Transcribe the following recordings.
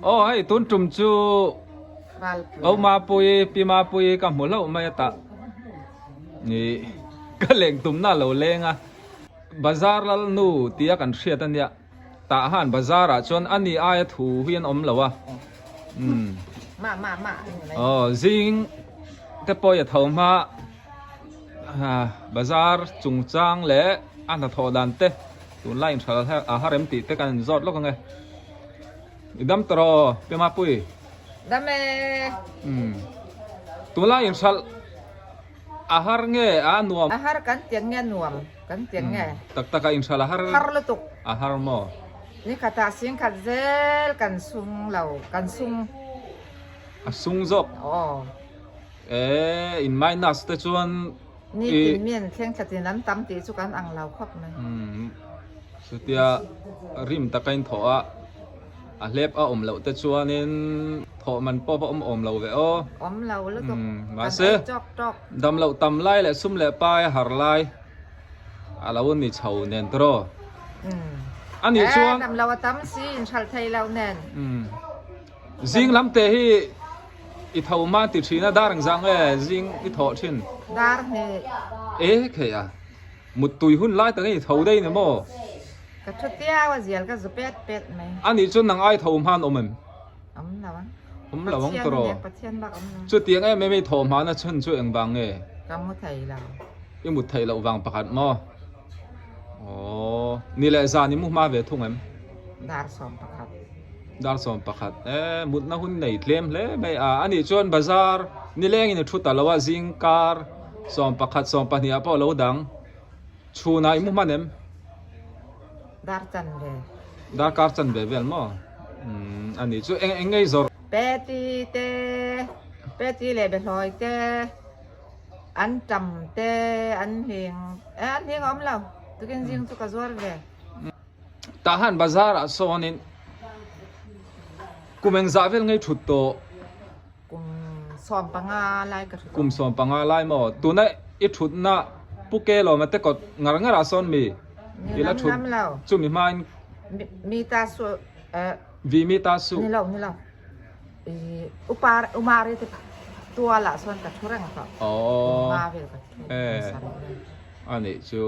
Aw hei tun tum chu Au Mapui, Pi Mapui ka hmu hlauh mai a tah. Ih ka leng tumna a lo leng a. Bazar lal nu tia kan hriat a nia. Tah han bazar ah chuan a ni aia thu hi an awm lo a. Umm. Aw zing te pawh i a tho hma bazar chungchang leh a hnathawh dan te tunlai inhral a harem tih te kan inzawt lawk ang e. I dam tawh rawh Pi Mapui. Dam e. Umm. Tunlai inhralh a har nge a nuam? A har kan tiang nge a nuam kan tiang nge. Tak tak a inhralh a har? Har lutuk. A har maw? Ni khatah singkhat zel kan sung lo, kan sung. A sung zawk? Aw. E, in minus te chuan Ni tin mian thleng thlatin an tam tih chu kan ang lo khawp mai. Umm, chutia rim taka in thawh a, a hlep a awm loh te chuanin thawh man pawh va awm awm lo ve aw. Awm lo lutuk, Umm, kan mahse ei tawk tawk. dam loh tam lai leh sum leh pai a har lai a lo ni chho nen tawh. Umm, A nih e chuan dam lo a tam si inhralh thei lo nen. Umm. Zing lam te hi i tho hma ti thin a, dar engzah nge zing i thawh thin? Dar hnih. E khei a, muttui hun lai tak in i tho daih ni maw? Ka thu tiau a zial ka zu pet pet mai. A nih chuan nang ai tho hma an awm em? Awm lo ang. Awm lo ang tawh rawh. Pathian bak awm lo. Chutiang em em i thawh hma na chhan chu engvang nge? Ka mu thei lo. I mut theih loh vang pakhat maw? Aww, ni leh zan i mu hma ve thung em? Dar 11. Dar 11. E, mutna hun nei tlem hle mai a. A nih chuan bazar nilengin i thu ta lo a, zing kar 11, 12 ah pawh a lo dang. Chhunah i mu hman em? Dar chan ve. Dar kar chan ve vel maw? Umm, a nih chu eng eng ngei zawrh? Peti te, peti leh behlawi te. An tam te an hling eh an hling a awm lo tukin zing chu ka zuar ve. Tah han bazar ah sawnin kum engzah vel ngei thut tawh? Kum 15 lai ka thut Kum 15 lai maw? Tuna i thutna Pu Ke Lawma te kawt ngar ngar ah sawn mi i la thut chumi hmain Mi ta su eh Vi mi ta su Ni lo ni lo. Upa Umari te tual ah chuan ka thu reng tawh. Uma vel ka thu nasa reng reng. A nih chu.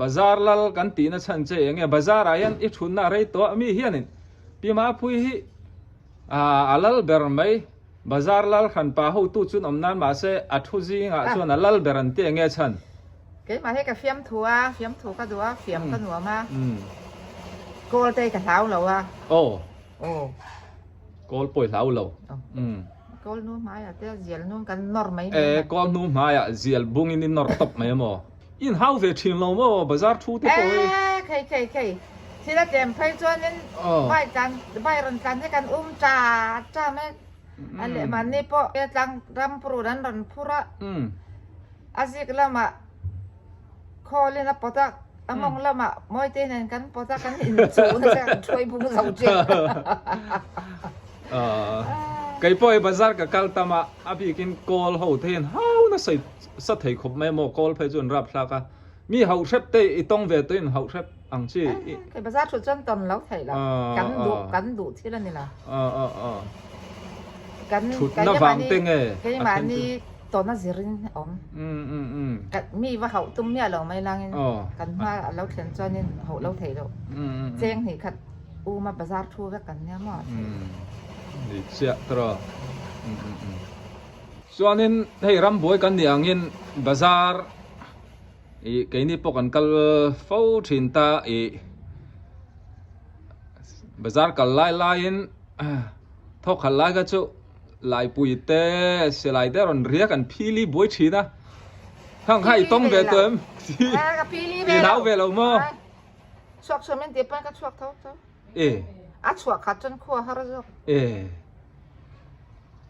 Bazar lal kan tihna chhan che eng nge bazar ah hian i thutna a rei tawh a mi hianin Pi Mapui hi a lal ber mai. Bazar lal hranpa hotu chun awm nan mahse a thu zingah chuan a lal ber an ti eng nge chhan? Keimah hi ka fiamthu a, fiamthu ka duh a, fiam ka nuam a. Kawl te hi ka hlau lo a. Aw. Aw. Kawl pawh i hlau lo. Umm. Kawl hnu hmaiah te zial hnung kan nawr mai mai. E, kawl hnu hmaiah zial bungin i nawr tawp mai emaw? I inhau ve thin lo maw bazar thu te pawh hi? E, khei khei khei. Thil a tlem phei chuanin bike tlan, bike rawn tlan hi kan um cha cha mai. A leh mahni pawh tlang ram purun an rawn phur a. A zik lamah Khawlin a pawt a, a mawng lamah Mawite nen kan pawt a, kan inchuh nasa kan thuai bung zo ṭin. Kei pawh hi bazar ka kal tam a, a bikin kawl ho te hian hau nasa i sa thei khawp mai maw, kawl phei chu an rap thlak a, mi hauh hrep te i tawng ve tawhin hauh hrep ang chi. Kei bazar thut chuan tawn lo theih lo, kan duh kan duh thil a ni lo. Kan Thutna vang te nge a then chu. Keimahni Tawna zirin a awm. Mi va hauh tum miah lo mai langin kan hma a lo thlen chuanin hauh lo theih loh. Cheng hnih khat uma bazar thu vek kan nia maw a theih loh. Ni chiah tawh. Chuanin hei rambuai kan nih angin bazar ih keini pawh kan kal fo thin ta ih bazar kal lai laiin thawkhat lai kha chu. Laipui te silai te rawn riak an phili buai thin a, khang kha i tawng ve tawh em? Ka phili ve I hlau ve lo maw? Chhuak chhuah min tih pawn ka chhuak tho tho. E. A chhuah khat chuan khua har zawk. E.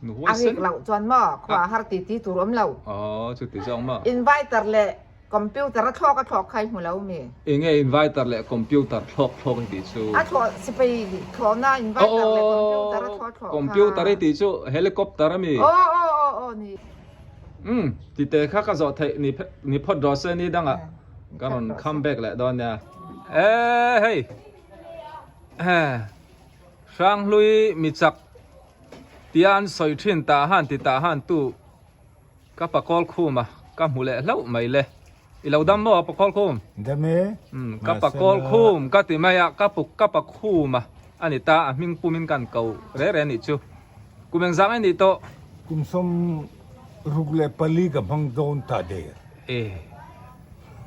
Nu huai sen. A rik loh chuan maw khua har ti ti tur awm lo. Aw chuti zawng maw? Inviter leh Computer a thlawk a thlawk kha i hmu lo mi? Enge inviter leh computer thlawk thlawk i tih chu? A thlawh sipai thlawhna inviter leh computer a thlawh thlawh kha. Computer i tih chu helicopter a mi? Aw aw aw aw ni. Umm tite kha ka zawh theih ni ni phawt rawh se ni dangah ka rawn come back leh dawn nia. E hei. Hranghlui mi chak tia an sawi thin tah han ti tah han tu ka pakawl khum a ka hmu leh hlauh mai le. I lo dam maw pakawl khum? Dam e. Umm ka pakawl khum ka ti mai a ka puk ka pa khum a a ni ta a hming pumin kan ko re re nih chu. Kum engzang e nih tawh? Kum 64 ka hmang dawn ta der. E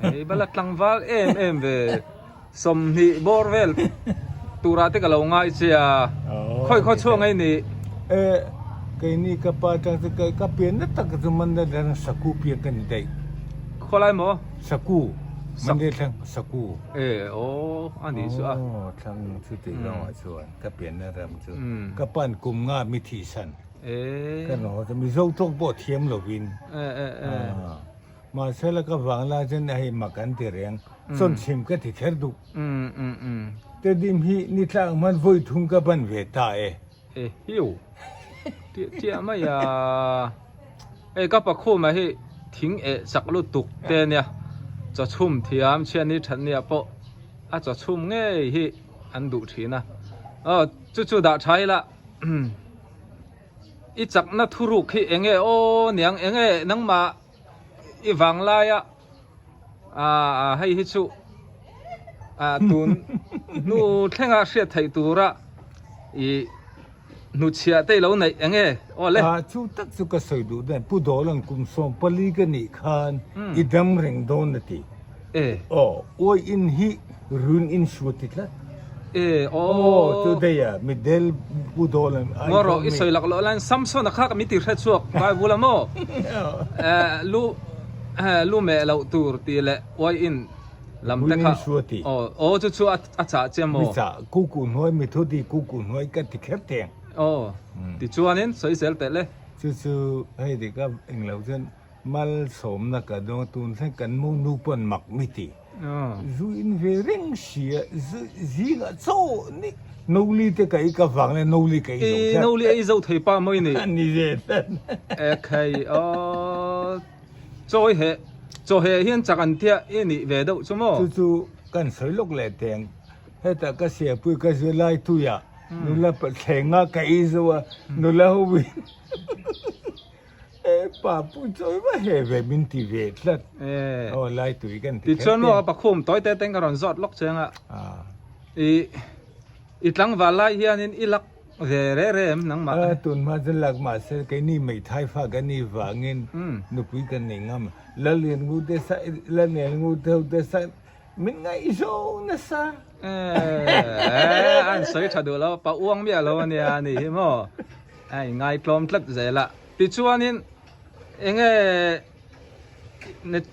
hei bala tlangval em em ve 20 bawr vel turah te ka lo ngai che a khawi khaw chhuak ngei ni. E keini ka pa tang chu ka pian na tak chu Mandalay thlang Saku pian ka ni daih. Khawlai maw? Saku Mandalay thlang Saku. E aw a nih chu a. Aw thlang chu tih zawngah chuan ka pian na ram chu ka pan kum nga mi thih san. Ka rawn chu Mizo tawng pawh thiam lovin mahse la ka vang lai chuan hei mak an ti reng chawnchhim ka ti kher duh Tedim hi ni tlak hman vawi thum ka ban ve ta e. E hiu tiah tiah mai a hei ka pakhuma hi thing eh chak lutuk te ania chawchhum thiam chhiatni thatnia pawh a chawchhum ngei hi an duh thin a aw chu chu dah tha ila. I chakna thuruk hi enge aw niang enge nangmah i vang laia ah hei hi chu ah tun hnu thlenga hriat theih tura i hnuchhiah te ilo neih enge aw le. Ah chu tak chu ka sawi duh dawn Pu Dawlan kum 14 ka nih khan i dam reng dawn a ti. E. Aw uai in hi run in hruat ti tlat. E aw. Aw chu daih a mitdel pu dawl an ai Ngaw rawh i sawi lak loh laiin Samson a kha ka mi ti hre chhuak Bible a maw lu lu meh loh tur tih leh uai in lam te kha aw aw chu chu a chah che maw. Mi chah ku ku hnuai mi thu ti ku ku hnuai ka ti kher teng. Aw tichuanin sawi zel teh le. Chu chu hei dik a englo chuan Malsawmna ka dawng tun thleng kan mu nu pawn mak mi ti. Zu in ve reng si a, zu zingah chaw ni Noli te ka ei ka vang le Noli ka ei zo tlat. I Noli ei zo thei pa mawi ni. Ni ve tlat. E khai aw chawi he chaw he hian chak an tia i nih ve deuh chu maw. Chu chu kan sawi lawk leh teng heta ka siapui ka zir lai tuiah nula thlenga ka ei zo a nula ho in. E pa pu chawi va he ve min ti ve tlat. E. Aw lai tui kan ti Tichuan maw ka pakhum tawi te teng ka rawn zawt lawk che anga. I i tlangval lai hianin i lak ve re re em nangmah. A tun hma chuan lak mahse keini meithai fa kan nih vangin nupui kan nei ngam. Lallian ngu te sa Lallian ngu te ho te sa min ngaihzawng nasa. E an sawi tha duh lo pa uang miah lo ania ni hi maw. A inngaitlawm tlat zel a. Tichuanin enge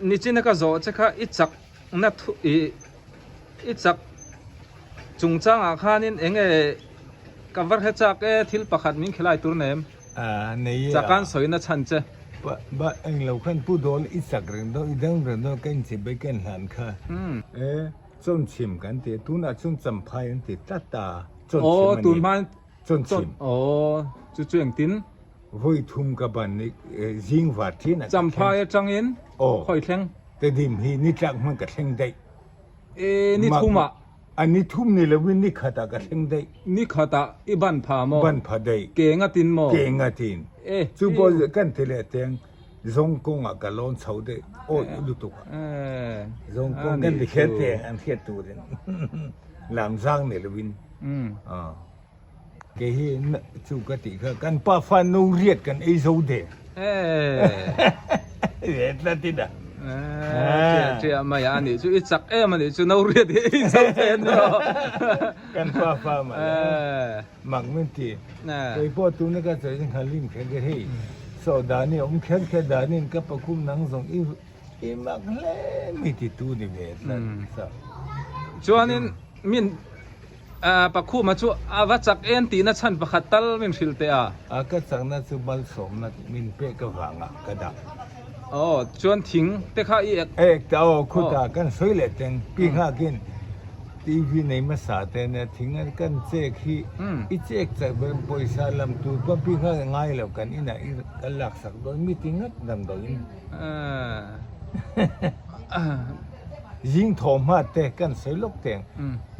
nichina ka zawh che kha i chakna thu i i chak chungchangah khanin enge ka va hre chak e thil pakhat min khilai tur nem chakan sawina chhan che. Ba ba englo khan pu dawn i chak reng dawn i dang reng dawn ka inchhe bai ka inhlan kha e chawnchhim kan ti a tunah chuan champhai an ti tlat a chawnchhim a ni. Chawnchhim. Aw, chu chu engtin? Vawi thum ka ban ni zing var thin a ka thleng. Champhai atangin khawi thleng? Tedim hi ni tlak hman ka thleng daih. E, ni thum ah? A ni thum ni lovin ni khat ah ka thleng daih. Ni khat ah i ban pha maw? Ban pha daih. Ke nga tin maw? Ke nga tin. E, Chu pawh kan ti leh teng zawng kawng ah ka lawn chho daih awi lutuk ah. E, Zawng kawng kan ti kher teng an hriat turin lam zang ni lovin. Aw. Kei hi chu ka tih kha kan pa fa no riat kan ei zo de. Riat la ti da. Tia tia mai a ni chu i chak em a ni chu no riat hi ei zo the no. Kan pa fa ma. Mak min ti. Kei pawh tuna ka chawi kha lim kher kher hei. So dani awm kher kher danin ka pakhum nang zawng i i mak hle mi ti tu ni ve tlat. Chuanin min Pakhuma chu a va chak en tihna chhan pakhat tal min hrilh teh a. A ka chakna chu malsawmna min pek avangah ka dah. Aw, chuan thing te kha i ek. Ek ta aw, khutah kan sawi leh teng. Pi nghakin TV nei hmasa te nia thing a kan chek hi i chek chak ber pawisa lam tur pawn pi nghak ngai lo kan inah i kan laksak dawn mi ti ngat damdawiin. Zing thaw hma te kan sawi lawk teng.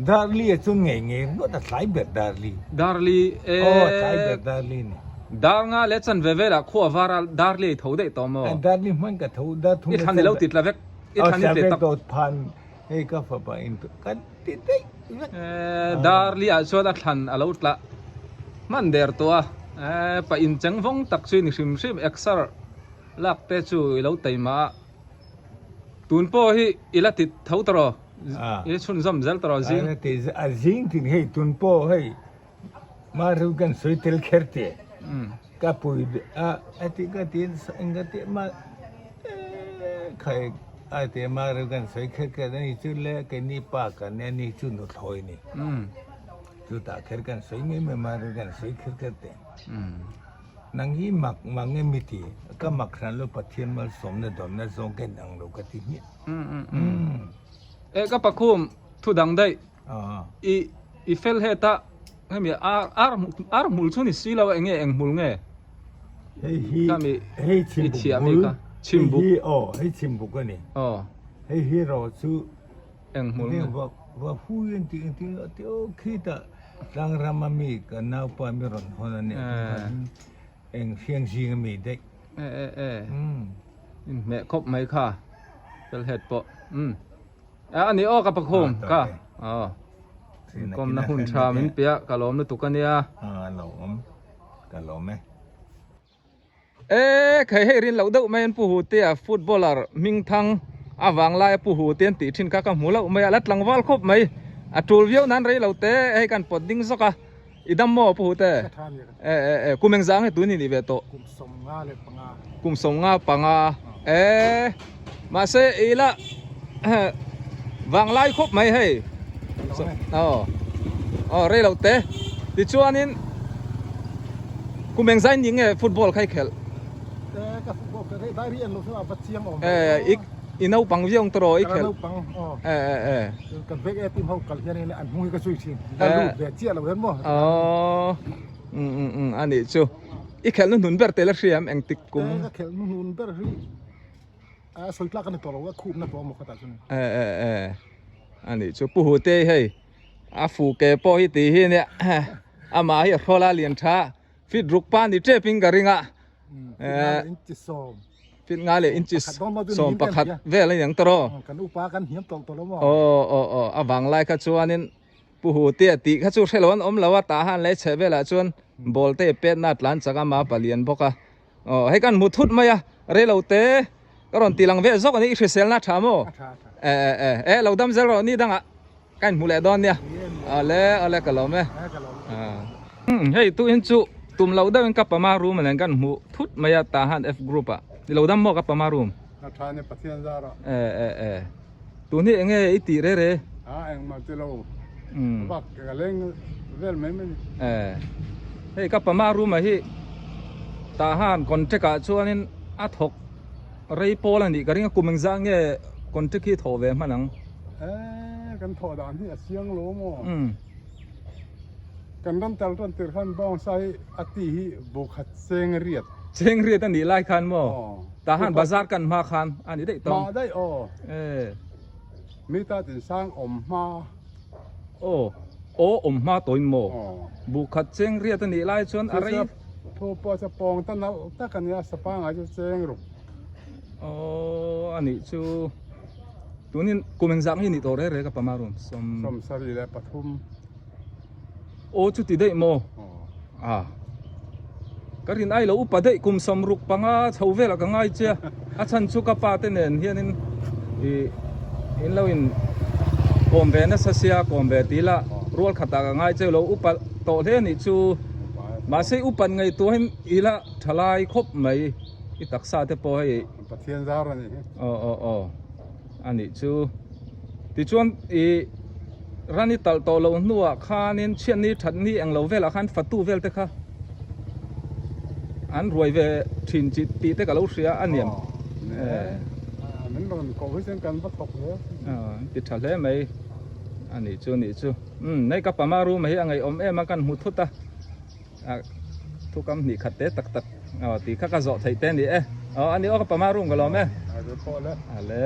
Darli ah chuan ngei ngei ringawt a tlai ber Darli. Darli e. Aw tlai ber Darli ni. Dar nga leh chan ve velah khua var a Darli ei tho daih tawh maw? Darli hman ka tho dar thum I thlan i lo ti tla vek. I thlan i tle tak. Aw phan hei ka fapa in kan ti daih vek. Darli ah chuan a thlan a lo tla hman der tawh a. Pa incheng vawng tak chu i ni hrim hrim exer lak te chu i lo taima a. Tun pawh hi i la ti tho ta rawh, i la chhunzawm zel ta rawh zing. A ti a zing tin hei tun pawh hei Maru kan sawi tel kher te ka pui a a ti ka ti eng ka ti ma khai a ti Maru kan sawi kher kher ani chu le keini pa kan nia ni chu nuthlawi ni chutah kher kan sawi mai mai Maru kan sawi kher kher te. Nang hi mak mak nge mi ti? Ka mak hran lo Pathian malsawmna dawnna zawng ka inang lo ka ti hmiah. E ka pakhum thu dang daih i i fel heta hemi ar ar ar hmul chu ni si lo a enge eng hmul nge? Hei hi hei chhimbuk bul chhimbuk hei hi aw hei chhimbuk a ni. Aw hei hi ro chu eng hmul nge? Va va hui an tih engtin a ti aw khitah Tlangram a mi ka naupa mi rawn hawn a nih khan eng hriang zing a mi daih. E e e in hmeh khawp mai kha fel het pawh um a ani aw ka pakhum ka aw kawmna hun tha min piah ka lawm lutuk a nia. A lawm ka lawm e. E khai hei rin loh deuh mai an pu hu te a footballer hming thang avang lai a pu hu te an tih thin kha ka hmu loh mai a la tlangval khawp mai a tul viau nan rei lo te hei kan pawt ding zawk a i dam maw pu hu te e e e kum eng zang he tun i nih ve tawh kum 15 panga e mahse i la vang lai khawp mai hei aw aw rei lo te tichuanin kum eng zai ni nge football kha i khelh e i naupang viau ang tawh i khelh e e e aw um um um a nih chu i khelh hnuhnun ber te la hriam engtik kum A sawi tlak a ni tawh lo a khupna tawh a maw khatah chuan. E e e a nih chu Pu Hute hei a fu ke pawh hi tih hi nia amah hi a hrawl a lian tha fit ruk pa ni tep in ka ring a fit nga leh inchi sawm pakhat vel a ni ang tawh kan upa kan hniam tawh tawh lo maw aw aw aw a vanglai kha chuanin Pu Hu te a tih kha chu hre lo an awm lo a, tah han leh chheh velah chuan ball te petna a tlan chak a, ma palian bawk a. Aw hei kan hmu thut mai a, rei lo te ka rawn ti lang ve zawk a ni, i hriselna a tha maw? E e e e lo dam zel rawh ni dangah ka inhmu leh dawn nia. Awle awle ka lawm e. Hei tuhin chu tum lo deuhin ka pama room nen kan hmu thut mai a, tah han F group ah. I lo dam maw ka pama room? A tha ni Pathian zarah. E e e. Tun hi enge i tih re re? A engmah ti lo. Bak ka leng vel mai mai ni. Eh. Hei ka pama room ah hi tah han contract ah chuanin a thawk rei pawl a nih ka ring a kum engzah nge contract hi thawh ve hman ang? Eh kan thawh dan hi a chiang lo maw? Kan rawn tel rawn tir khan bawngsa hi a ti hi bukhat cheng riat. Cheng riat a nih lai khan maw? Tah han bazar kan hma khan a ni daih tawng. Hma daih aw. E. Mi ta tin sang awm hma. Aw. Aw awm hma tawhin maw? Bukhat cheng riat a nih lai chuan a rei. Thu pawh chu pawng ta nalh tak a nia sapa ngai chu cheng ruk. Aw a nih chu. Tunin kum engzah nge nih tawh reng reng ka pama room? 73. Aw chuti daih maw? A ka rin ai lo upa daih kum 65 chho velah ka ngai che a, a chhan chu ka pa te nen hianin ih in lo in kawm ve nasa sia kawm ve tih ila rual khatah ka ngai che lo upa tawh hle anih chu mahse upat ngaihtuahin ila thalai khawp mai i taksa te pawh hei Pathian zar a nih hi. Aw aw aw anih chu tichuan ih ran i talh tawh loh hnuah khanin chhiatni thatni eng lo velah khan fatu vel te kha an ruai ve thin chi tih te ka lo hria a niam. Min rawn koh hi chuan kan va thawk hle. An ti tha hle mai anih chu anih chu. Umm hei ka pama room hi a ngaihawm em a kan hmu thut a. A thu kam hnih khat te tak tak aw tih kha ka zawh theih te a ni e. Aw a ni aw ka pama room ka lawm e. A le pawh le. A le.